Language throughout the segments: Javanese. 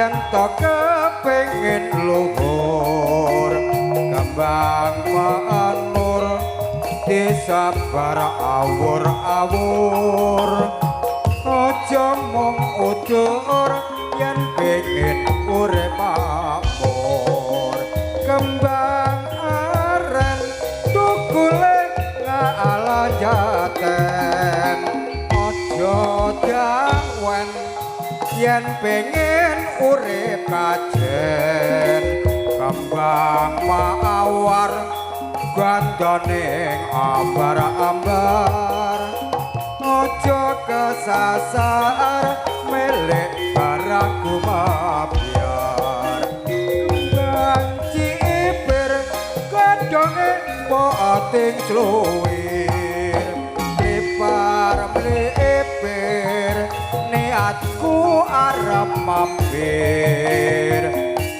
yen to kepengin luhur. Kembang manur disabar awur-awur, aja mung udur yen pengin urip makmur. Kembang aren tukule ngalah jaten, aja dawen yen pengin urip kajen. Kembang mawar gandane ambar-ambar, aja kesasar milik barang gumabyar. Kembang cipir godhonge poting sluwir, mlipar mlipir niatku arep mampir.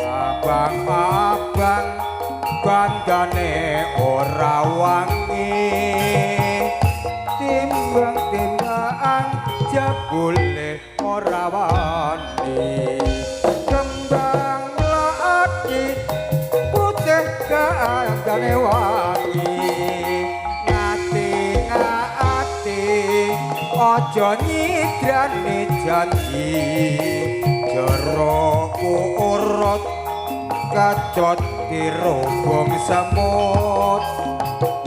Abang-abang gandane ora wangi, timbang-timbang jebule ora wani. Kembang mlati putih gandane wangi, ngati-ngati aja nyidrane janji. Jero urut kacot dirobong semut,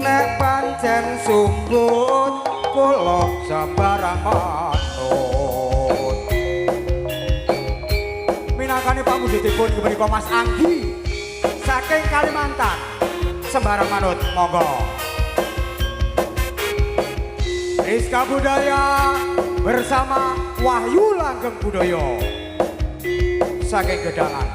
nek pancen sumbut kula sembarang manut. Minangkani pamundhutipun punika Mas Anggi saking Kalimantan. Sembarang manut, monggo. Rizka Budaya bersama Wahyu Langgeng Budoyo saking Gedangan.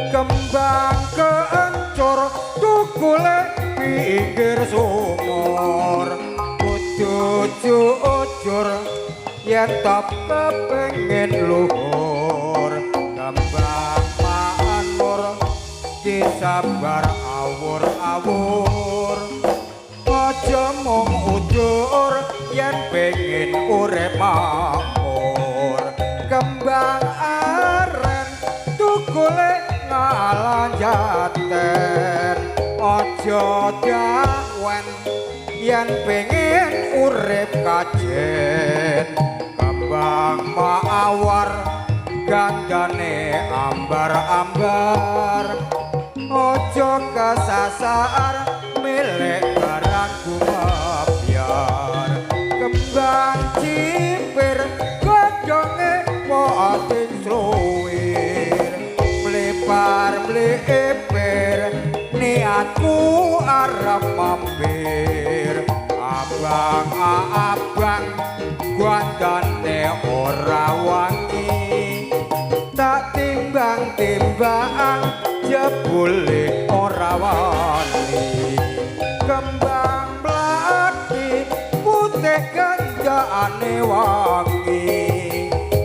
Kembang keencur tukule pinggir sumur, kudu jujur yen top kepengin luhur. Kembang manur disabar awur-awur, aja mung udur yen pengin urip makmur. Kembang aren tukule ngalah jaten, aja dawen yen pengin urip kajen. Kembang mawar gandane ambar-ambar, aja kesasar milik barang gumabyar. Kembang cipir godhonge poting sluwir, mlipar mlipir niatku arep mampir. Abang-abang gandane ora wangi, tak timbang-timbang jebule ora wani. Kembang mlati putih gandane wangi,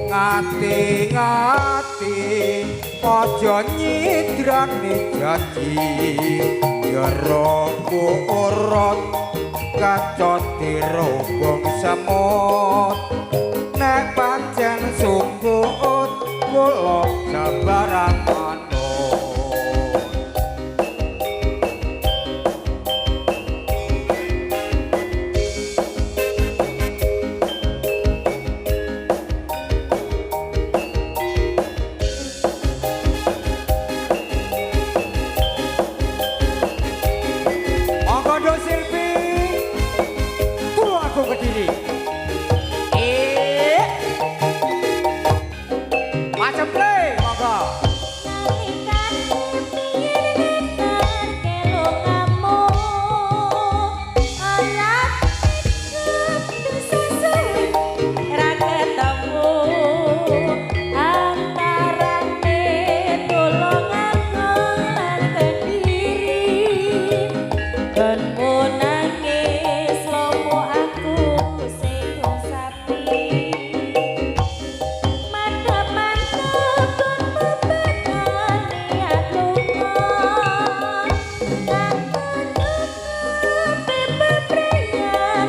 ngati-ngati aja nyidrane janji. Jero urut kacot dirobong semut, nek pancen sumbut kula sembarang manut. Monggo Do Silvi Tulung Agung Kediri. Eh. Macem play, monggo.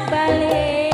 Balik.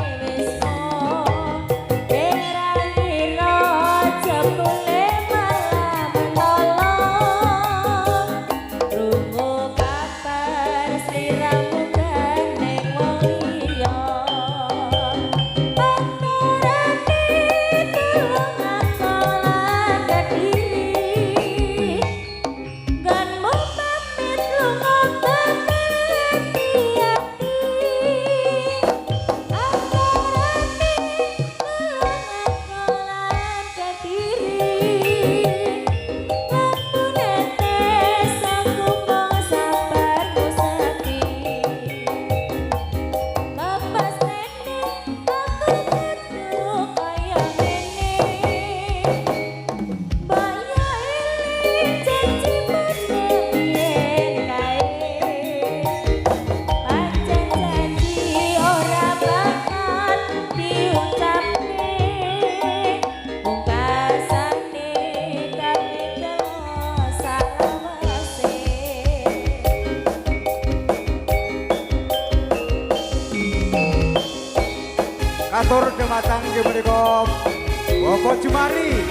Atur dumateng inggih menika Bapak Jumari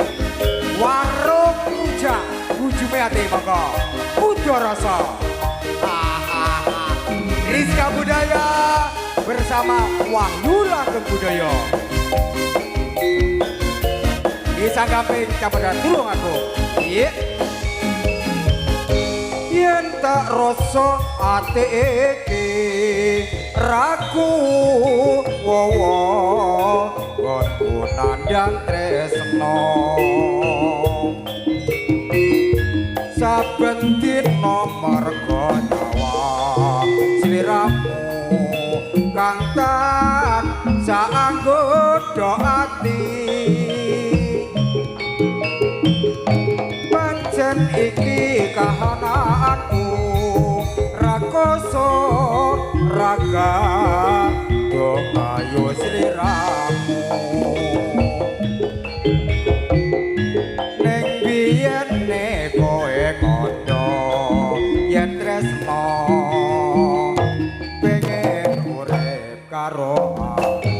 Warung Rujak Bujume ati monggo. Puja rasa. Rizka Budaya bersama Wahyu Langgeng Budaya. Di Sanggaping Kecamatan Tulungagung. Iya. Yen tak rasa ati iki ragu wowo nggonku nandhang tresno saben dina merga nyawang sliramu kang tan saanggodha ati pancen iki kahananku rakoso raga do ayo sliramu ning biyene kowe kandha yen tresno pengen urip karo aku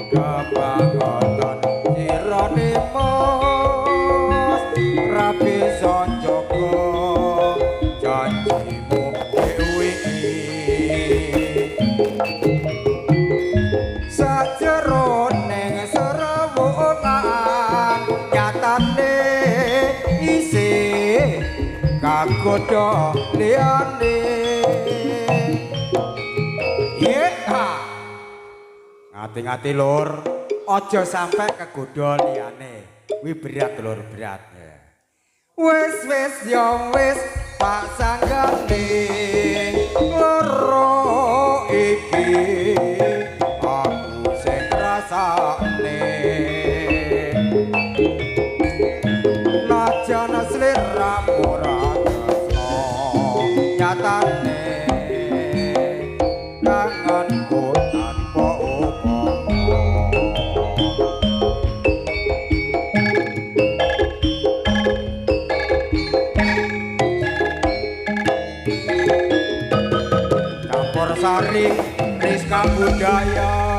kebangetan sirane mas ra bisa njaga janjimu dhewe iki sajeroning serawungan nyatane isih kagodha liyane. Yeha. Ngati-ngati lur, aja sampe kegodha liyane. Kuwi berat lur, berat. Wis wis ya wis pak sanggane loro iki aku sing rasane najan sliramu ora tresno nyatane kangenku tanpa upama. Campur sari Rizka Budaya.